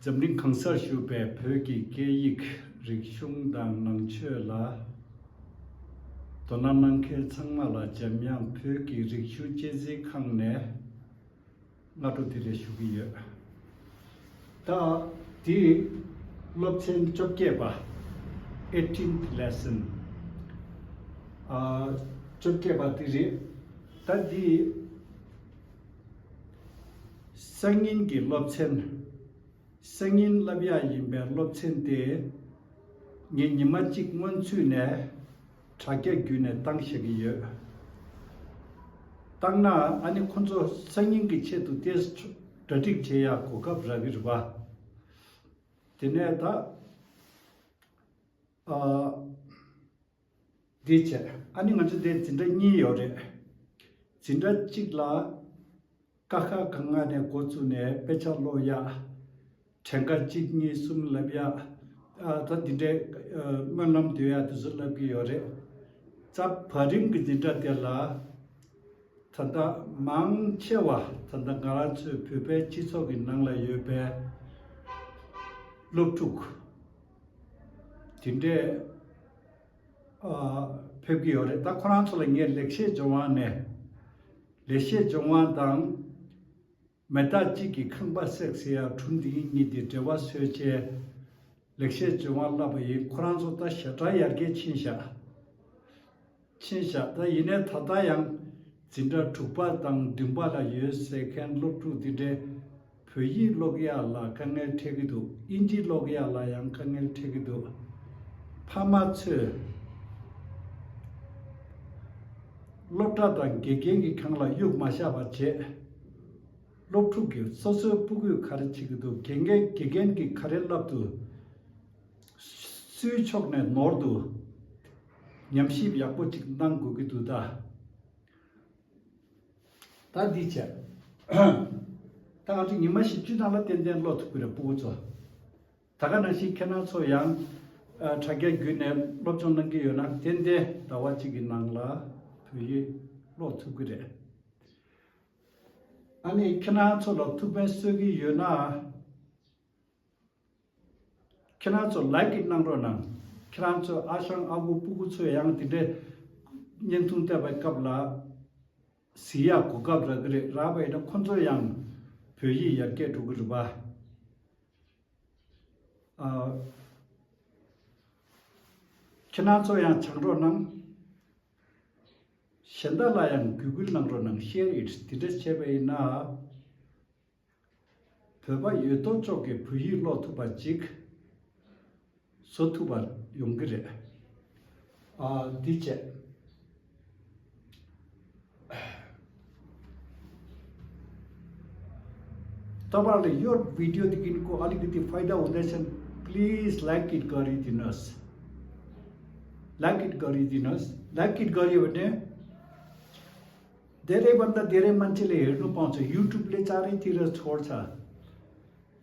Jamling Kangsar Shupe Pöki Keyik Rikshung Dang Nang Chöla Donan Kel Changmala Jamyang Pöki Rikshu Jezi Kangne Natu Dire Shugiya Ta Di Lobchen Chokeba 18th lesson Chokeba Dire Ta Di Sangin Gi Lobchen Sangin labia yimbe lobchen de ngi nimachik monchu ne thake gyune tangshigi ye tangna ani khonzo sangin gi che tu tes datik che ya ko ka bravir ba tene ta diche ani ngaj de jinda ni yore jinda chikla kakha kanga ne gochu ne pecha lo ya Changar chikni sum labia ta dinde manam dya tuzul labi yore chap pharing gidita tela thanda mang chewa thanda ngara chu phepe chiso gi nangla yebe loptuk dinde phegi yore ta khoran chole nge lekshe jwan ne leshe jwan dang Meta chiki khangba seksya thundi ni de dewa seche lekshe jwa la ba yi quran so ta shata yarge chinsha ta ine thada yang jinda thupa tang dimba la ye second look to de phi logya la kanel thegidu inji logya la yang kanel thegidu phama che lota tang gegengi khangla yug ma sha ba che 롭투기 소소 부구 가르치기도 갱게 개겐기 카렐랍도 수이촉네 노르도 냠십 약보직 난고기도다 다디체 다가지 니마시 주달라 텐덴 로트그레 보죠 다가나 시케나 소양 자게 근에 롭존는게 요나 텐데 다와치기 난라 그이 로트그레 아니 캐나초로 투베스기 유나 캐나초 라이크 năng 캐나초 아상 아부 부구초 양티데 년퉁때 바깝라 시야 고갑라 그래 라바이도 콘조 양 벼이 약게 두그르바 캐나초 양 창로는 Shandalayan Google Nangronan share it Tides Chebeina Peba Yuto Choke Puyi Lotuba Jik Sotuba Yungre Diche Tabali your video dikin ko aligiti faida udeshan please like it गरिदिनुस् like it गरियो भने धेरै भन्दा धेरै मान्छेले हेर्नु पाउँछ युट्युबले चारैतिर छोड्छ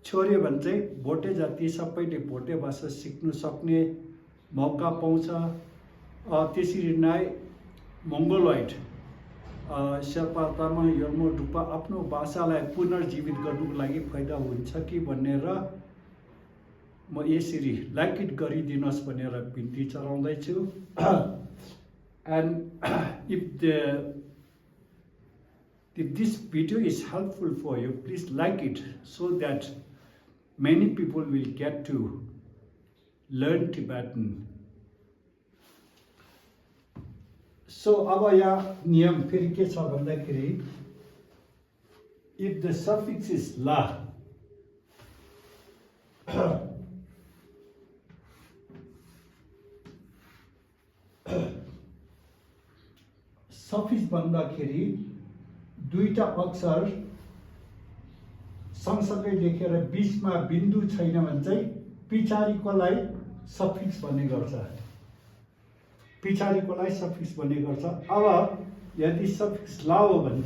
छोड्यो भने चाहिँ भोटे जाति सबैले भोटे भाषा सिक्नु सक्ने मौका पाउँछ त्यसरी नै मंगोलोइड शेर्पा तामाङ यर्मो डुप्पा आफ्नो भाषालाई पुनर्जीवित गर्नुको लागि फाइदा हुन्छ कि भनेर म यसरी लाइक इट गरिदिनुस् भनेर बिन्ती चढाउँदै छु and if this video is helpful for you, please like it so that many people will get to learn Tibetan. So, abaya niyam pheri ke cha bhandakeri if the suffix is la suffix bhandakeri दुईटा अक्षर सँगसँगै लेखेर बीचमा बिन्दु छैन भने चाहिँ पछाडीकोलाई suffix भन्ने गर्छ अब यदि सफिक्स ला हो भने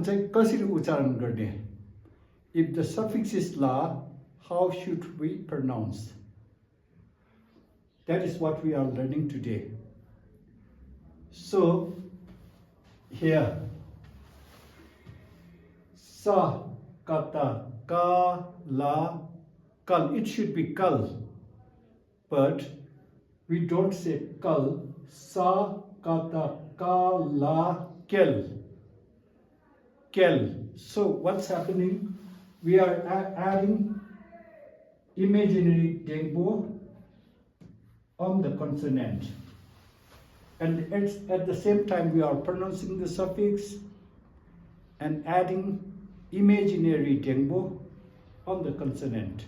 चाहिँ कसरी उच्चारण गर्ने If the suffix is la, how should we pronounce? That is what we are learning today. So, here, sa, kata, ka, la, kal. It should be kal, but we don't say kal. Sa, kata, ka, la, kel. Kel. So what's happening? We are adding imaginary tempo on the consonant. And at the same time, we are pronouncing the suffix and adding imaginary tempo on the consonant.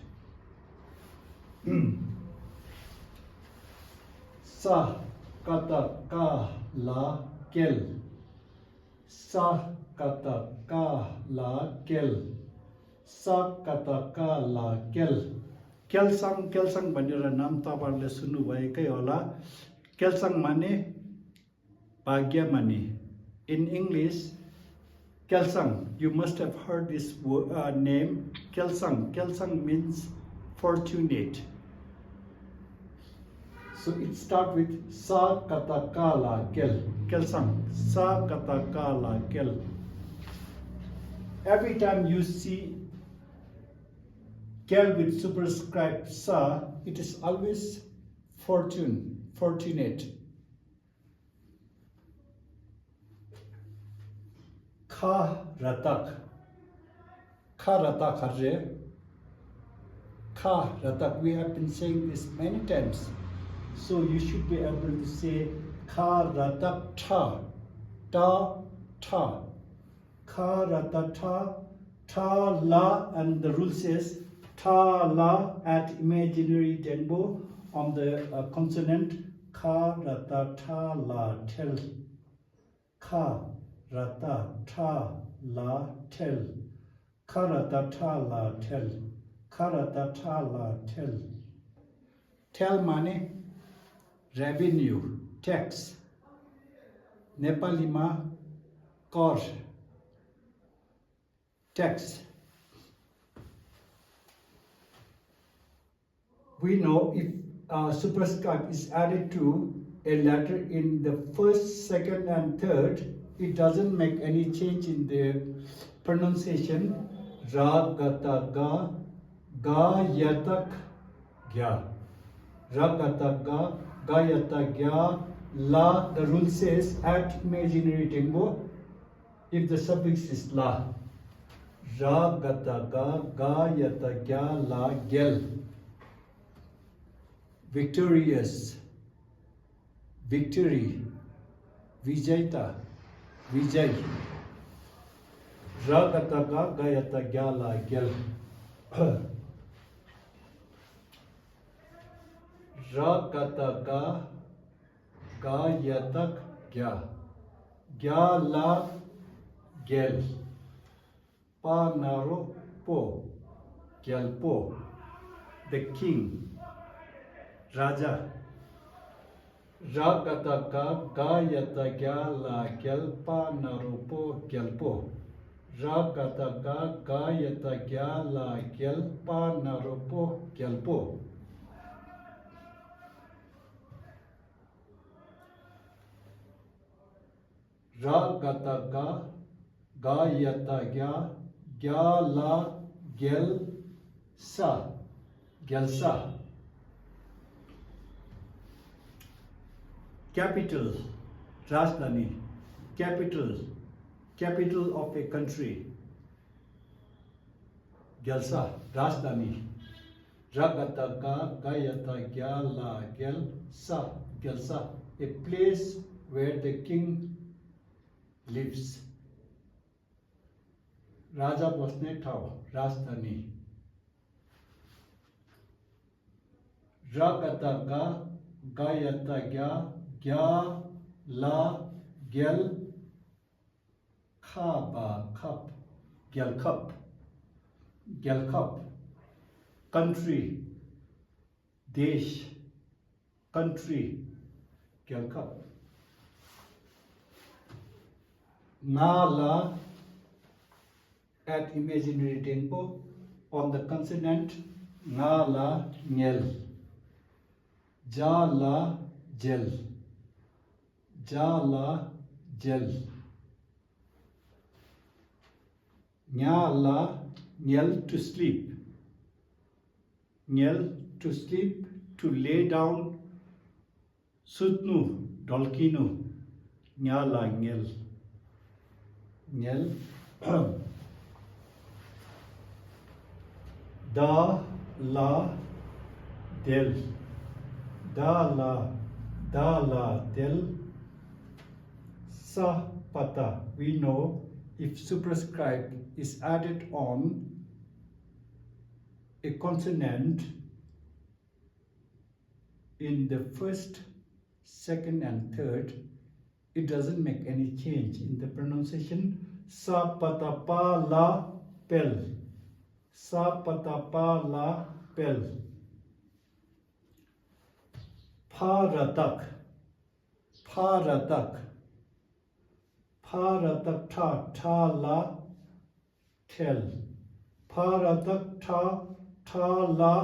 Sa, kata, ka, la, kel. Sa, kata, ka, la, kel. Sa, kata, ka, la, kel. Kelsang भनेर नाम तपाईहरुले सुन्नु भएकै होला. Kelsang माने भाग्य माने. In English, Kelsang, you must have heard this name. Kelsang means fortunate. So it starts with sa, kata, ka, la, kel. Kelsang. Sa, kata, ka, la, kel. Every time you see kel with superscript sa, it is always fortunate. Kha ratak. Kha ratak harre. Kha ratak. We have been saying this many times. So you should be able to say kha ratak tha. Ta, tha. Kha ratak tha. Ta, la. And the rule says ta, la at imaginary tempo on the consonant. Kha rata tha la tel. Kha rata tha la tel. Kha rata tha la tel. Kha rata tha la tel. Tel mane revenue, tax. Nepalima kor, tax. We know if superscript is added to a letter in the first, second, and third, it doesn't make any change in the pronunciation. Ra, gata, ga, ga, yatak, gya. Ra, gata, ga, yatak, gya, la. The rule says add imaginary tempo if the suffix is la. Ra, gata, ga, yatak, gya, la, gel. Victorious, victory, vijayta, vijay. Ragata ga gayata gyala gel. Ragata ga gayatak gya. Gyala gel. Pa naro po. Gyalpo. The king. Raja. Ragata ka gayata gyala gyalpa narupo gyalpo. Ragata ka gayata gyala gyalpa narupo gyalpo. Ragata ka gayata gyala gyal sa. Gyalsa. Capital, Rajdhani, capital of a country. Gyalsa, Rajdhani. Ragata ka gayata gyala gyalsa, Gyalsa, a place where the king lives. Raja बस्ने ठाउँ, राजधानी. Ragata ka gayata gya la gyal khaba khap gyal khap country desh country gyal khap na la at imaginary tempo on the consonant na la ngel Jala gel. Jala gel. Nyala nyel to sleep. Nyel to sleep, to lay down. Sutnu dolkinu. Nyala nyel. Nyel. Da la del. Da la del. Sa pata. We know if superscript is added on a consonant in the first, second and third, it doesn't make any change in the pronunciation. Sa pata pa la pel. Sa pata pa la pel. Pharatak. Pharatak. Pharatak tha la tel. Pharatak tha la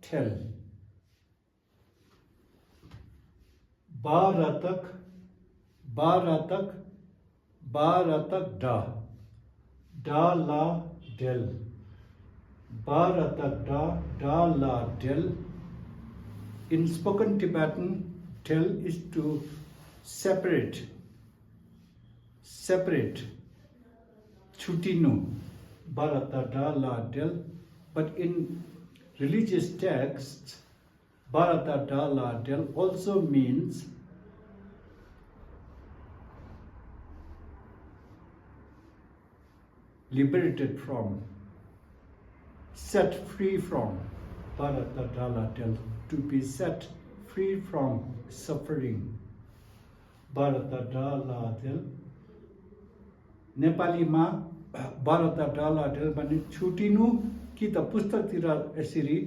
tel. Baratak da la del. Baratak da la del. In spoken Tibetan, del is to separate. Chutinu. Bharata da la del. But in religious texts, Bharata da la del also means liberated from, set free from. Bharata da la del, to be set free from suffering. Bharata da la del. नेपालीमा Bharata da la del भने छुटिनु कि त पुस्तकतिर यसरी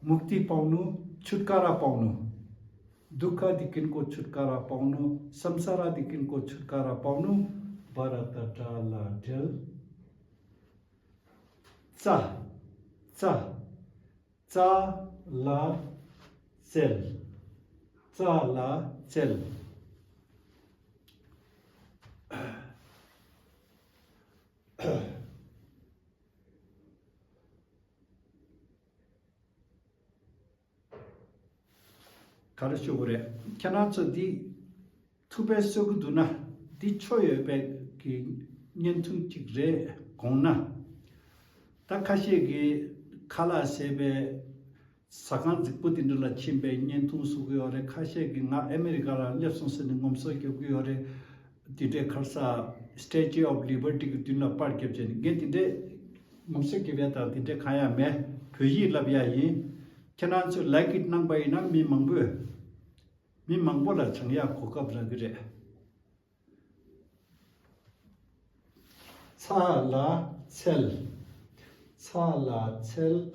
मुक्ति पाउनु, छुटकारा पाउनु, दुःखदेखिको छुटकारा पाउनु, संसारदेखिको छुटकारा पाउनु. Bharata da la del. Cha la cel. Cha la cel. 가르쳐 그래. 캐나서 디 투베스고 두나 디 초여베 기 년퉁 찍래 공나 딱하시기 칼라세베 사간 직부딘들라 침베 년퉁 수고요레 카시기 나 아메리카라 lep슨스는 검소기 고요레 디데 칼사 스태츄 오브 리버티 그 뒷나 파르케 제 게딘데 검소기 베타 디데 카야메 표시 라비아이 캐나서 라이크 잇 낭바이나 미 망보라 청야 고갑라 그래. 차라 첼. 샤라 쉘.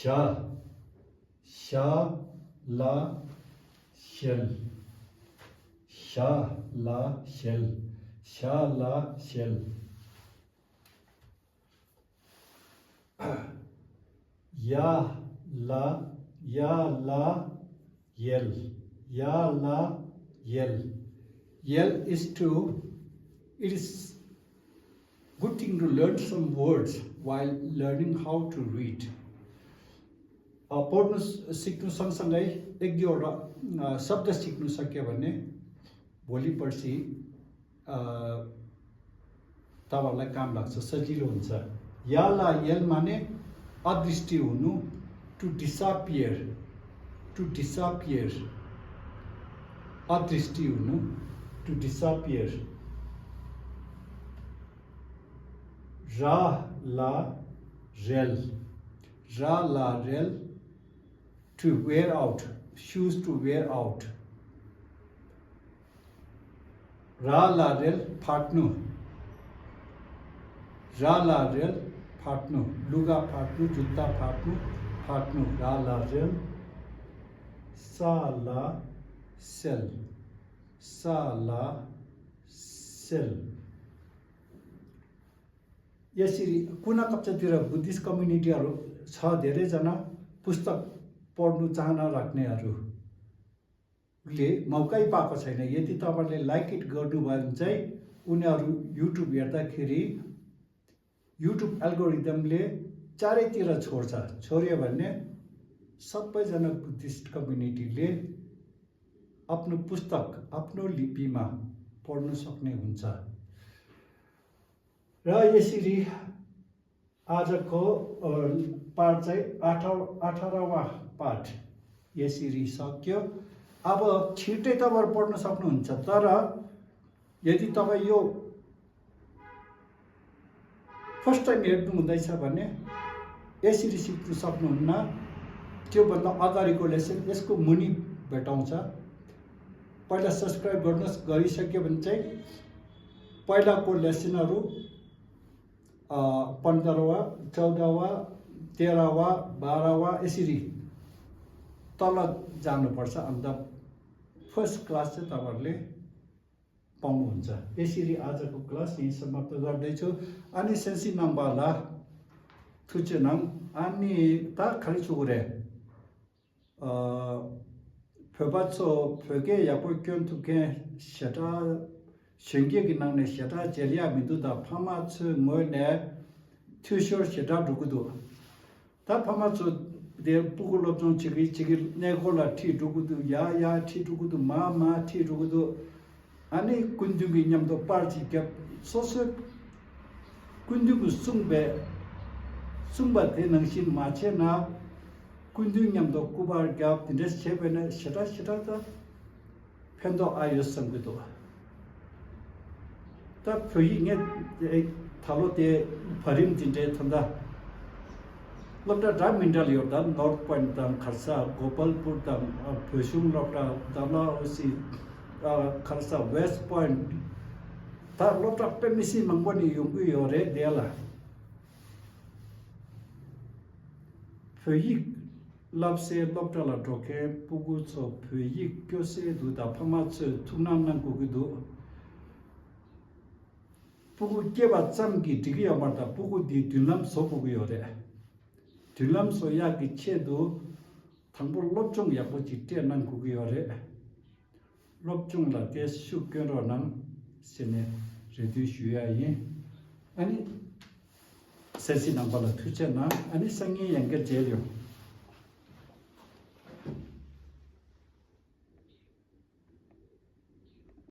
Ya la yel. Yel is it is good thing to learn some words while learning how to read. पढ्नु सिक्नु सँगसँगै एक दुईवटा शब्द सिक्नु सक्यो भने भोलि पर्सि तपाईहरुलाई काम लाग्छ, सजिलो हुन्छ. या ला यल माने अदृष्टि हुनु, to disappear. अदृष्टि हुनु, to disappear. ra la rel. To wear out, shoes to wear out. ra la rel फाट्नु. लुगा फाट्नु, जुत्ता फाट्नु. ra la rel. sa la cell. यसरी कुना कक्षातिर बुद्धिस्ट कम्युनिटीहरु छ धेरै जना. पुस्तक पढ्नु चाहना राख्नेहरूले मौकै पाएको छैन। यदि तपाईहरुले लाइक इट गर्नुभयो भने चाहिँ उनीहरू युट्युब हेर्दाखेरि युट्युब एल्गोरिदमले चारैतिर छोड्छ। छोड्यो भने सबैजना बुद्धिस्ट कम्युनिटीले आफ्नो पुस्तक आफ्नो लिपिमा पढ्न सक्ने हुन्छ। र यसरी आजको पाठ चाहिँ 18वां पाठ यसरी सक्यो। अब छिट्टै तपाईहरु पढ्न सक्नुहुन्छ। तर यदि तपाई यो फर्स्ट टाइम हेर्नु हुँदैछ भने यसरी सिक्न सक्नुहुन्न। त्यो भन्दा अगाडिको लेसन यसको मुनि भेटाउँछ। पहिला सब्स्क्राइब गर्नुस्। गरिसक्यो भने चाहिँ पहिलाको लेसनहरु 15वां 14वां 13वां 12वां यसरी तल जानुपर्छ। अन्त फर्स्ट क्लास चाहिँ तपाईहरुले पाउनुहुन्छ। यसरी आजको क्लास यही समाप्त गर्दैछु। अनि sensi nambala tuchenang ani ta khali chugure phebatso phege yapo kyon tuke shata shengye ginang ne shata jelia bindu da phama chu ngoine tushor shata dugudu ta phama chu de pugulo jong chigi negola thi dugudu ya thi dugudu ma thi dugudu ani kundugi nyamdo party gap soso kundugu sungba de nangshin mache na kundu nyamdo kubar gap dindes chebena shata ta pendo ayos samgido ta phoyi nge thalo de pharim dinde thanda lokta dam mindal yordan north point dam kharsa gopalpur dam phosung lokta dala osi Kharsa West Point ta lokta pemisi mangwani yungu yore dela phoyi lapse lokta la doke pugu so phoyi kyose du da phama che thunan nang ko gidu pugu keba chamgi digi amarda pugu di dilam so pugu yore dilam so ya gi chedu thangbo lopchong ya ko jitte nang ko yore lopchung la te shukero nang sene redu shuya yin ani sensi nambala tuche na ani sangi yanga jelyo